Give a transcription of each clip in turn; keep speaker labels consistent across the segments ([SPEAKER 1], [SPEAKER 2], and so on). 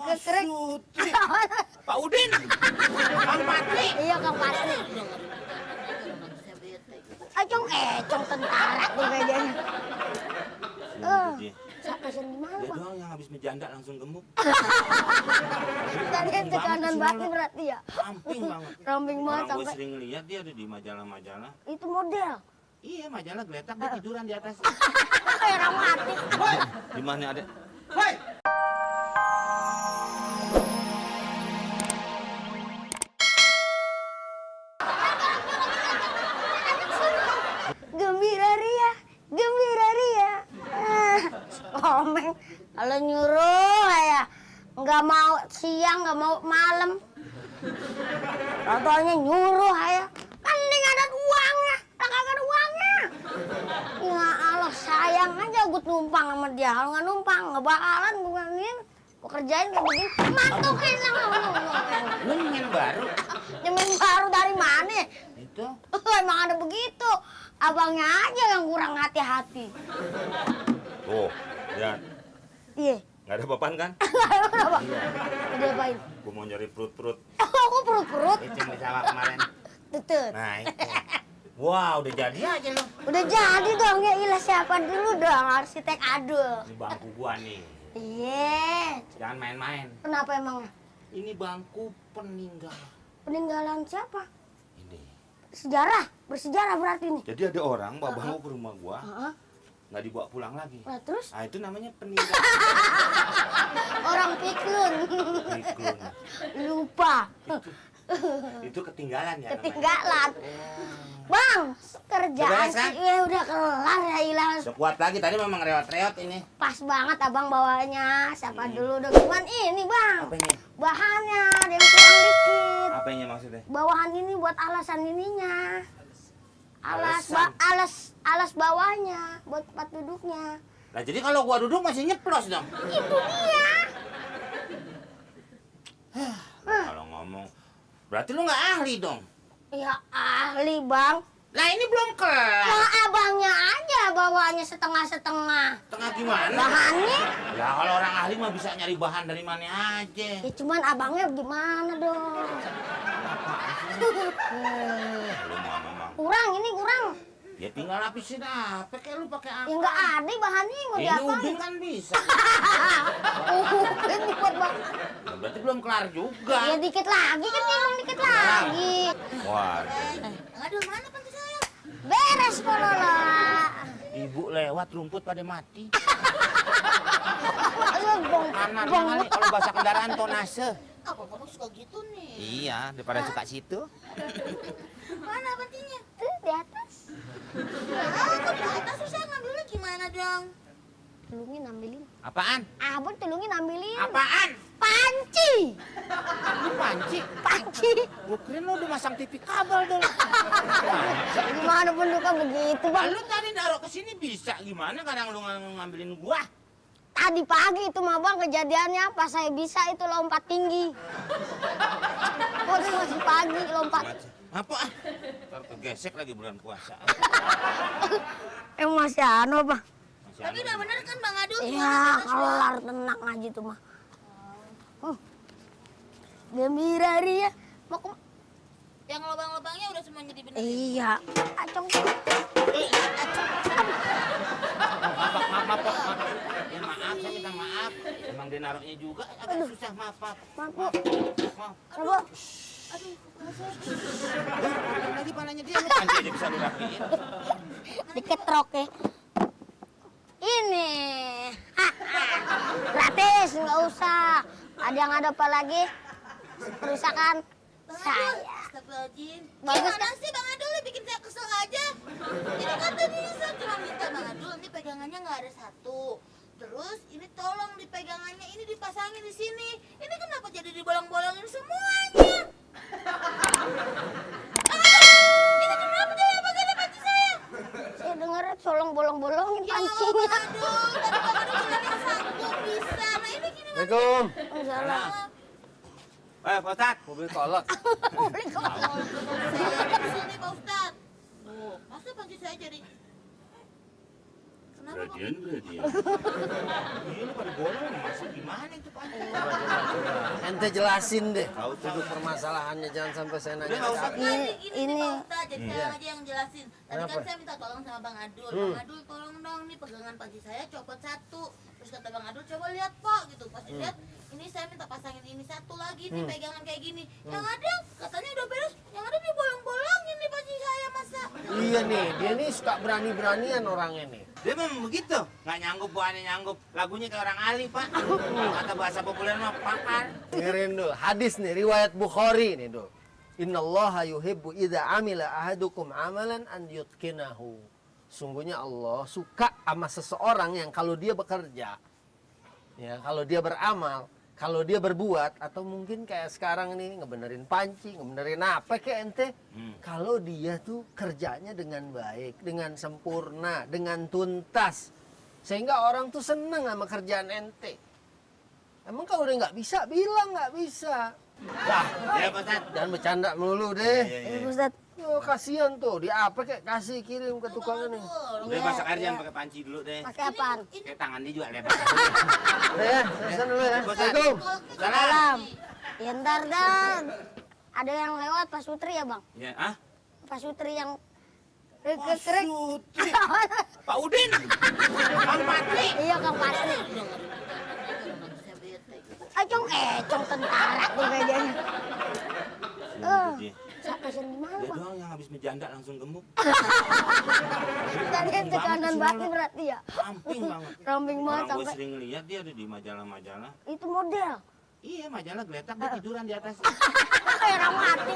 [SPEAKER 1] Kekerek.
[SPEAKER 2] Pak Udin. Kang Patri.
[SPEAKER 1] Iya, Kang Patri. Econg tentara tuh kayaknya. Pasien gimana,
[SPEAKER 2] Dia
[SPEAKER 1] Bang?
[SPEAKER 2] doang yang habis menjanda langsung gemuk.
[SPEAKER 1] Tadi tekanan batu berarti ya?
[SPEAKER 2] Ramping banget.
[SPEAKER 1] Ramping banget
[SPEAKER 2] Orang gue
[SPEAKER 1] sampai.
[SPEAKER 2] sering lihat dia ada di majalah-majalah.
[SPEAKER 1] Itu model.
[SPEAKER 2] Iya, majalah geletak dia tiduran di atas.
[SPEAKER 1] Kayak Ramati.
[SPEAKER 2] Di mana ada?
[SPEAKER 3] Woi,
[SPEAKER 1] Gembira Ria, gembira Ria. Komeng, kalau nyuruh ya nggak mau siang, nggak mau malam. Contohnya nyuruh ya, kan ini nggak ada uangnya, kagak ada uangnya. Ya Allah, sayang aja gue numpang sama dia. Kalau nggak numpang, nggak bakalan gue ngangin. Gue kerjain kayak begini, masukin lah.
[SPEAKER 2] Lu nyemen baru.
[SPEAKER 1] Nyemen baru dari mana?
[SPEAKER 2] Itu.
[SPEAKER 1] Emang ada begitu. Abangnya aja yang kurang hati-hati.
[SPEAKER 2] Oh, lihat.
[SPEAKER 1] Iya.
[SPEAKER 2] Nggak ada papan kan?
[SPEAKER 1] Kenapa? Udah apain?
[SPEAKER 2] Gue mau nyari perut-perut.
[SPEAKER 1] Oh, kok perut-perut?
[SPEAKER 2] Itu yang sama kemarin.
[SPEAKER 1] Tutut.
[SPEAKER 2] Nah, itu. Wah, udah jadi aja lo.
[SPEAKER 1] Udah jadi dong, ya ilah siapa dulu dong, arsitek Adul.
[SPEAKER 2] Ini bangku gua nih.
[SPEAKER 1] Iya.
[SPEAKER 2] Jangan main-main.
[SPEAKER 1] Kenapa emangnya?
[SPEAKER 2] Ini bangku peninggalan.
[SPEAKER 1] Peninggalan siapa?
[SPEAKER 2] Ini.
[SPEAKER 1] Sejarah, bersejarah berarti nih.
[SPEAKER 2] Jadi ada orang bawa bangku ke rumah gua,
[SPEAKER 1] Heeh.
[SPEAKER 2] nggak dibawa pulang lagi.
[SPEAKER 1] Nah, terus
[SPEAKER 2] Nah, itu namanya peninggalan.
[SPEAKER 1] orang pikun.
[SPEAKER 2] Pikun.
[SPEAKER 1] Lupa.
[SPEAKER 2] Itu ketinggalan ya.
[SPEAKER 1] Ketinggalan.
[SPEAKER 2] Namanya.
[SPEAKER 1] Bang, kerjaan
[SPEAKER 2] Udah beres, kan?
[SPEAKER 1] sih ya udah kelar ya ilah.
[SPEAKER 2] Udah kuat lagi tadi memang reot-reot ini.
[SPEAKER 1] Pas banget abang bawanya. Siapa dulu udah cuman ini bang.
[SPEAKER 2] Apanya?
[SPEAKER 1] Bahannya ada yang kurang dikit.
[SPEAKER 2] Apanya maksudnya?
[SPEAKER 1] Bawahan ini buat alasan ininya.
[SPEAKER 2] Alasan?
[SPEAKER 1] Alas bawahnya buat tempat duduknya.
[SPEAKER 2] Nah jadi kalau gua duduk masih nyeplos dong.
[SPEAKER 1] Itu dia.
[SPEAKER 2] Kalau ngomong, berarti lu nggak ahli dong.
[SPEAKER 1] Ya ahli bang.
[SPEAKER 2] Lah ini belum kelar.
[SPEAKER 1] Lah abangnya aja bawaannya setengah-setengah.
[SPEAKER 2] Tengah gimana?
[SPEAKER 1] Bahannya?
[SPEAKER 2] Ya kalau orang ahli mah bisa nyari bahan dari mana aja.
[SPEAKER 1] Ya cuman abangnya gimana dong?
[SPEAKER 2] Lu mah memang.
[SPEAKER 1] Kurang ini kurang.
[SPEAKER 2] Ya tinggal lapisin apa kayak lu pakai apa?
[SPEAKER 1] Ya nggak ada bahannya mau
[SPEAKER 2] Ini
[SPEAKER 1] diapain?
[SPEAKER 2] ubin kan bisa.
[SPEAKER 1] Ubin dibuat bang.
[SPEAKER 2] Nah, berarti belum kelar juga.
[SPEAKER 1] Ya dikit lagi kan emang dikit lagi.
[SPEAKER 2] Wah,
[SPEAKER 1] Aduh mana panti saya? Beres Polola.
[SPEAKER 2] ibu lewat rumput pada mati. Kanan
[SPEAKER 1] Bong.
[SPEAKER 2] kali kalau bahasa kendaraan tonase.
[SPEAKER 4] Apa kamu suka gitu nih?
[SPEAKER 2] Iya, daripada suka situ.
[SPEAKER 4] Mana pantinya?
[SPEAKER 1] Tuh di atas.
[SPEAKER 4] Nah, kok di atas susah ngambilnya gimana dong?
[SPEAKER 1] Tulungin ambilin.
[SPEAKER 2] Apaan?
[SPEAKER 1] Abang tulungin ambilin.
[SPEAKER 2] Apaan?
[SPEAKER 1] Panci.
[SPEAKER 2] Ini panci.
[SPEAKER 1] Panci.
[SPEAKER 2] Gua kira lu udah masang TV kabel dong.
[SPEAKER 1] Gimana bentuknya begitu bang?
[SPEAKER 2] Lu tadi naruh ke sini bisa gimana kadang lu ngambilin gua?
[SPEAKER 1] Tadi pagi itu mah bang kejadiannya pas saya bisa itu lompat tinggi. Oh itu masih pagi lompat.
[SPEAKER 2] Apa? Ntar kegesek lagi bulan puasa.
[SPEAKER 1] Emang masih anu bang?
[SPEAKER 2] Masih
[SPEAKER 4] Tapi
[SPEAKER 2] anu
[SPEAKER 4] udah
[SPEAKER 2] gimana?
[SPEAKER 4] bener kan Bang Adul?
[SPEAKER 1] Iya kelar tenang aja tuh mah. Gembira Ria. Mau ke...
[SPEAKER 4] Yang lubang-lubangnya udah semua jadi bener.
[SPEAKER 1] Iya. Acong.
[SPEAKER 2] Maaf. Ya maaf, saya minta maaf. Emang dia naruhnya juga agak susah, maaf.
[SPEAKER 1] Maaf bu.
[SPEAKER 2] Maaf.
[SPEAKER 1] Coba.
[SPEAKER 2] Lagi panahnya dia, lu panci aja bisa dirapiin.
[SPEAKER 1] Diketrok ya. Ini. Gratis, nggak usah. Ada yang ada apa lagi? Perusakan saya.
[SPEAKER 4] Astagfirullahaladzim.
[SPEAKER 1] Bagus,
[SPEAKER 4] Gimana sih Bang Adul? Bikin saya kesel aja. Ini kan tadi saya cuma minta Bang Adul, ini pegangannya nggak ada satu. Terus ini tolong di pegangannya ini dipasangin di sini. Ini kenapa jadi dibolong-bolongin semuanya? Ini kenapa jadi bagian panci saya?
[SPEAKER 1] Saya dengar tolong bolong-bolongin
[SPEAKER 4] Ya Allah
[SPEAKER 1] pancinya.
[SPEAKER 4] Bang Adul, tadi Bang Adul bilangnya satu bisa. Nah ini gimana?
[SPEAKER 3] Assalamualaikum.
[SPEAKER 1] Salah.
[SPEAKER 2] Pak Ustadz.
[SPEAKER 3] Mau beli kolak.
[SPEAKER 1] Beli kok.
[SPEAKER 4] Saya di sini Pak Ustadz. Masa panci saya jadi... Kenapa Bang
[SPEAKER 2] genre dia. Ini pada bolong masuk gimana itu Pak?
[SPEAKER 3] Ente jelasin deh duduk permasalahannya, jangan sampai saya nanya.
[SPEAKER 2] Udah, nggak usah.
[SPEAKER 4] Ini Pak Ustadz, jadi saya aja yang jelasin. Tadi kan
[SPEAKER 3] Kenapa?
[SPEAKER 4] saya minta tolong sama Bang Adul. Bang Adul tolong dong nih pegangan panci saya copot satu. Terus kata Bang Adul coba lihat Pak gitu. Pas dilihat ini saya minta pasangin ini satu lagi nih pegangan kayak gini. Yang ada katanya udah beres, yang ada nih bolong-bolongin nih panci saya masa.
[SPEAKER 3] Iya nih, dia nih suka berani-beranian orangnya nih.
[SPEAKER 2] Dia memang begitu, nggak nyanggup buahnya nyanggup. Lagunya kayak orang Ali Pak. Kalau kata bahasa populer mah pakar.
[SPEAKER 3] Dengerin dulu, hadis nih, riwayat Bukhari nih dulu. Innallaha yuhibbu idza amila ahadukum amalan an yutqinahu. Sungguhnya Allah suka sama seseorang yang kalau dia bekerja, ya kalau dia beramal, kalau dia berbuat, atau mungkin kayak sekarang nih ngebenerin panci, ngebenerin apa kayak ente, kalau dia tuh kerjanya dengan baik, dengan sempurna, dengan tuntas, sehingga orang tuh seneng sama kerjaan ente. Emang kalau udah nggak bisa, bilang nggak bisa. Dah,
[SPEAKER 2] Ya Pak Ustadz.
[SPEAKER 3] jangan bercanda melulu deh.
[SPEAKER 1] Iya, Ustadz.
[SPEAKER 3] Oh, kasihan tuh, dia apa kek kasih kirim ke tukang ini.
[SPEAKER 2] Udah masak air jangan pakai panci dulu deh.
[SPEAKER 1] Pakai apaan?
[SPEAKER 2] Kayak tangan dia juga lebar.
[SPEAKER 3] Udah ya, pesan dulu ya. Assalamualaikum.
[SPEAKER 1] Salam. Ya ntar dan ada yang lewat Pak Sutri ya Bang?
[SPEAKER 2] Ya, ah?
[SPEAKER 1] Pak Sutri yang kerek.
[SPEAKER 2] Sutri. Pak Udin. Kang Patri.
[SPEAKER 1] Iya Kang Patri. Econg tentara tuh kayaknya.
[SPEAKER 2] Dia.
[SPEAKER 1] Pasien gimana
[SPEAKER 2] Dia
[SPEAKER 1] Bang?
[SPEAKER 2] doang yang habis menjanda langsung gemuk.
[SPEAKER 1] Tadi tekanan batin berarti ya?
[SPEAKER 2] Ramping banget.
[SPEAKER 1] Ramping banget
[SPEAKER 2] Orang gue
[SPEAKER 1] sampai
[SPEAKER 2] sering lihat dia ada di majalah-majalah.
[SPEAKER 1] itu model.
[SPEAKER 2] Iya, majalah geletak dia tiduran di atas.
[SPEAKER 1] Kayak Ramati.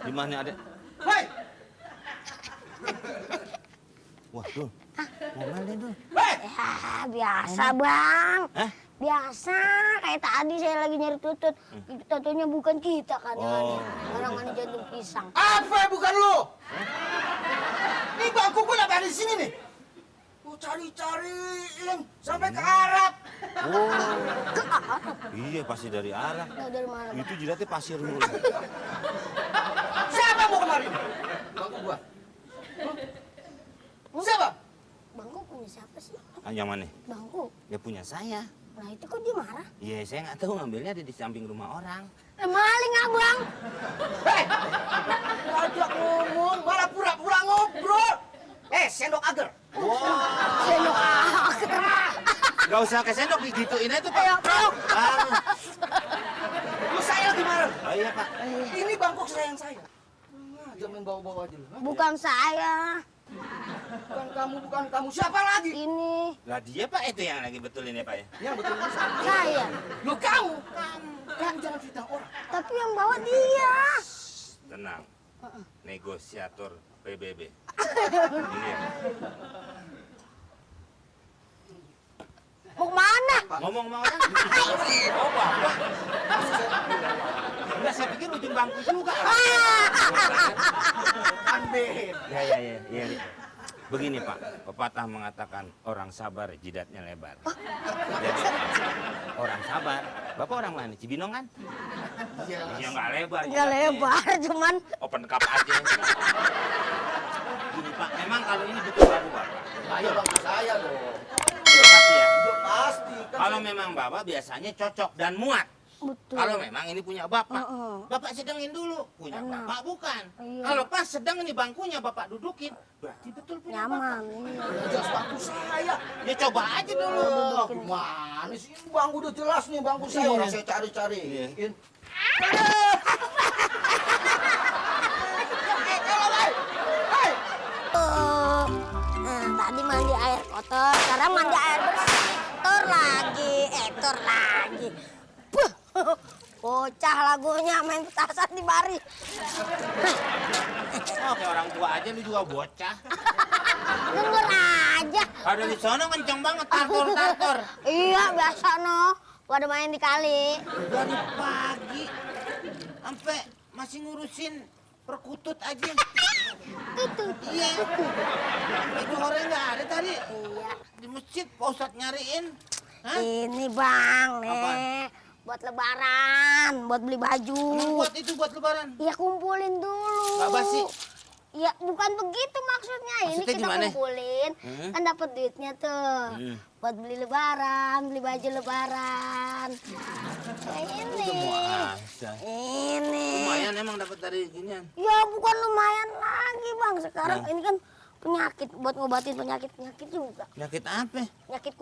[SPEAKER 2] Di mana ada? Wah, Dul. Ngomel deh, Dul.
[SPEAKER 1] Ya biasa Bang.
[SPEAKER 2] Hah?
[SPEAKER 1] Biasa kayak tadi saya lagi nyari tutut. Tentunya bukan kita kan
[SPEAKER 2] Oh.
[SPEAKER 1] orang mana jantung pisang.
[SPEAKER 3] Apa bukan lu? Ini bangku gue lagi ada di sini nih. Gue cari-cariin sampai ke Arab.
[SPEAKER 2] Iya, pasti dari Arab.
[SPEAKER 1] Tahu dari mana Bang?
[SPEAKER 2] Itu jidatnya pasir mulu.
[SPEAKER 3] Siapa mau kemarin? Bangku gua. Siapa?
[SPEAKER 1] Bangku punya siapa sih?
[SPEAKER 2] Ah, yang mana?
[SPEAKER 1] Bangku.
[SPEAKER 2] Ya punya saya.
[SPEAKER 1] Nah itu kok dia marah?
[SPEAKER 2] Iya, saya nggak tahu ngambilnya ada di samping rumah orang.
[SPEAKER 1] Maling Abang.
[SPEAKER 3] Hei! Ajak ngomong, malah pura-pura ngobrol. Sendok agar.
[SPEAKER 2] Wah,
[SPEAKER 1] Sendok agar.
[SPEAKER 2] nggak usah ke sendok digituin aja tuh, Pak.
[SPEAKER 1] Ayo, ayo.
[SPEAKER 2] Ah,
[SPEAKER 3] Lu saya lagi marah.
[SPEAKER 2] oh iya, Pak.
[SPEAKER 3] Ini bangku sayang saya. Jangan main bawa-bawa aja lu.
[SPEAKER 1] Bukan saya.
[SPEAKER 3] Bukan kamu. Siapa lagi?
[SPEAKER 1] Ini
[SPEAKER 2] Lah dia, Pak, itu yang lagi betulin ya, Pak ya?
[SPEAKER 3] Yang betul ini saya.
[SPEAKER 1] saya.
[SPEAKER 3] Lu kamu. Kamu jangan fitnah orang.
[SPEAKER 1] Tapi yang bawa dia.
[SPEAKER 2] Tenang. Negosiator PBB. Ini ya.
[SPEAKER 1] Mau kemana?
[SPEAKER 2] Ngomong sama orang. Oh, Bapak. Enggak, saya pikir ujung bangku juga.
[SPEAKER 3] Anbeh.
[SPEAKER 2] Ya. Begini, Pak. Pepatah mengatakan orang sabar jidatnya lebar. Jadi orang sabar. Bapak orang mana? Cibinong kan? Iya, nggak lebar.
[SPEAKER 1] Nggak
[SPEAKER 2] jidatnya.
[SPEAKER 1] lebar, cuman
[SPEAKER 2] Open cup aja. Gini, Pak. Memang kalau ini betul baru, Bapak.
[SPEAKER 3] Saya bangku saya dong.
[SPEAKER 2] Udah pasti ya.
[SPEAKER 3] Udah pasti. Kan
[SPEAKER 2] Kalau memang Bapak biasanya cocok dan muat.
[SPEAKER 1] betul.
[SPEAKER 2] Kalau memang ini punya Bapak,
[SPEAKER 1] Heeh.
[SPEAKER 2] Bapak sedangin dulu. Punya
[SPEAKER 1] Enak.
[SPEAKER 2] Bapak bukan.
[SPEAKER 1] Iya.
[SPEAKER 2] Kalau pas sedang ini bangkunya Bapak dudukin, berarti betul punya Bapak.
[SPEAKER 1] Nyaman. Iya.
[SPEAKER 3] jelas bangku saya.
[SPEAKER 2] Ya coba aja dulu.
[SPEAKER 3] Gimana sih? Ini bangku udah jelas nih bangku saya. Orang saya cari-cariin.
[SPEAKER 1] Nah, tadi mandi air kotor, sekarang mandi air bersih. Tor lagi. Puh, bocah lagunya main petasan di bari.
[SPEAKER 2] Oh, kayak orang tua aja lu juga bocah.
[SPEAKER 1] Denger aja.
[SPEAKER 2] Ada di sono kenceng banget tartor.
[SPEAKER 1] Iya, biasa no. Pada main di kali.
[SPEAKER 2] Dari pagi sampai masih ngurusin perkutut aja.
[SPEAKER 1] Itu.
[SPEAKER 2] Iya. Itu orang nggak ada tadi.
[SPEAKER 1] Iya.
[SPEAKER 2] Di masjid Pak Ustadz nyariin. Hah?
[SPEAKER 1] Ini Bang, nih.
[SPEAKER 2] Apaan?
[SPEAKER 1] Buat lebaran, buat beli baju.
[SPEAKER 2] Emang buat itu buat lebaran.
[SPEAKER 1] Ya kumpulin dulu.
[SPEAKER 2] Nggak basi?
[SPEAKER 1] Ya bukan begitu maksudnya. Ini
[SPEAKER 2] Maksudnya
[SPEAKER 1] kita
[SPEAKER 2] gimana?
[SPEAKER 1] kumpulin, kan dapat duitnya tuh. Buat beli lebaran, beli baju lebaran. Kayak ini. Ini.
[SPEAKER 2] Lumayan emang dapat dari ginian.
[SPEAKER 1] Ya bukan lumayan lagi bang. Sekarang ini kan penyakit buat ngobatin penyakit juga.
[SPEAKER 2] Penyakit apa?
[SPEAKER 1] Penyakit